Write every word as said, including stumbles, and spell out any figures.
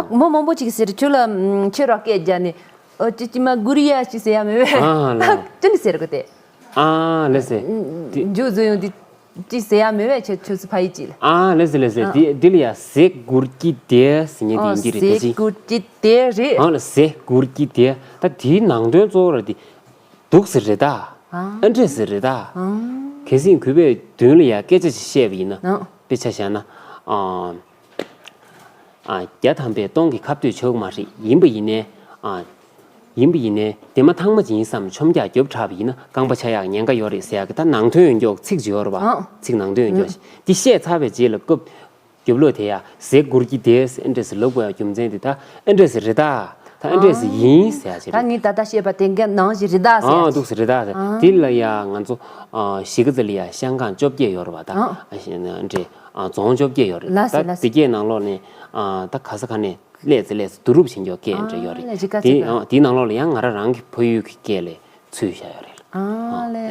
མི་མང་པོ་ཅིག་ཟེར་ཁྱོད་ལ་ཁྱོད་རོགས་སྐད་རྒྱག་ནས། ཨོ་ཅི་ཅི་མ་གུ་རི་ཡ་ཅི་ཟེར་ཡ་མེད་པས། ཨ་ལ། ཅི་ནི་ཟེར་གི་དེ། ཨ་ལེ་ཟེར། འཇུ་བཟོ་ཡོང་དུས་ཅི་ཟེར་ཡ་མེད་པས། ཁྱོད་ཁྱོད་ཚོ་ཕ་ཡུལ་ཅིག་ལ། ཨ་ལེ་ཟེར་ལེ་ཟེར། ཨ། དེ་དེ་ལ་ཡ་ཟེ་གུར་གྱི་དེ་ཟེར་ཉན་དེ་ཨོ་ཡིན་གྱི་རེད། ཟེ་ག་ཅི་གུར་གྱི་དེ་རེད། ཨ་ལ་ཟེ་གུར་གྱི་དེ། ད་དེའི་ནང་དོན་གཙོ་བོ་ར་དེ་འདུག་ཟེར་རེད་ད། ཨ། ཨ་འདྲས་ཟེར་རེད་ད། ཨ། གལ་སྲིད་གུས་པས་མདུན་ལ་ཡ་སྐད་ཆ་ཞིག་བཤད་པ་ཡིན་ན། ཨ། དཔེ་ཆ་བཞག་ན། ཨ། ཨ། བརྒྱ་ཐམ་པས་སྟོང་གི་ཁ་གཏོད་བྱེད་དགོས་མ་རེད། ཡིན་པ་ཡིན་ནའི། ཨ། ཡིན་པ་ཡིན་ནའི་དེ་མ་ཐང་མ་ཅིག་ཡིན་བསམ་ཆོམ་རྒྱག་རྒྱོབ་དྲགས་པ་ཡིན་ན་རྐང་པ་ཆག་ཡག་ཉེན་ཁ་ཡོད་རེད་ཟེར་ཡག་གི་ད་ནང་དོན་ཡོད་མགྱོགས་ཚིག་ཅིག་ཡོད་རེད་པ། ཨ། ཚིག་ནང་དོན་ཡོད་མགྱོགས་ཤིག་དེ་བཤད་ཚར་བའི་རྗེས་ལ་སྐབས་རྒྱབ་ལོགས་དེ་ཡ་ཟེ་གུར་གྱི་དེ་ཟེར་ཨ་འདྲས་ཟེར་ལབ་དགོས་ཡ་རྒྱུ་མཚན་དེ་ད་ཨ་འདྲས་ཟེར་རེད་ད། ད་ཨ་འདྲས་ཟེར་ཡིན་ཟེར་ཡ་ཅིག་ད་རེད། ངས་ད་ལྟ་བཤད་པ་དེ་ག་ནང་བཞིན་རེད་ད་ཟེར་ཡ་ཨ་ཅིག་འདུག་ཟེར་རེད་ད་ཟེར། ཨ། དེ་ལ་ཡ་ང་ཚོ་ཨ་གཞིས་ཀ་རྩེ་ལ་ཡ་ཤང་ཀང་བཅོ་བརྒྱད་ཡོད་རེད་པ་ད། ཨ། ཨ་ཞེ་ན་འདྲས་ཨ་རྫོང་བཅོ་བརྒྱད་ཡོད་རེད། ལ་ཟེར་ད་ལ་དེ་ཟེར་གའི་ནང་ལོགས་ནས་ཨ་ད་ག་ས་ག་ནས་སླེབས་ཚེ་སླེབས་ཚེ་བསྡུ་རུབ་བྱེད་མགྱོགས་སྐད་འདྲ་ཡོད་རེད། ཨ་ལས་ཅིག་ག་དེ་ཅིག་ཨ་དེའི་ནང་ལོགས་ལ་ཡང་ང་རང་རང་གི་ཕ་ཡུལ་གྱི་སྐད་ལས་ཚུད་བཞག་ཡོད་རེད། ཨ་ལས།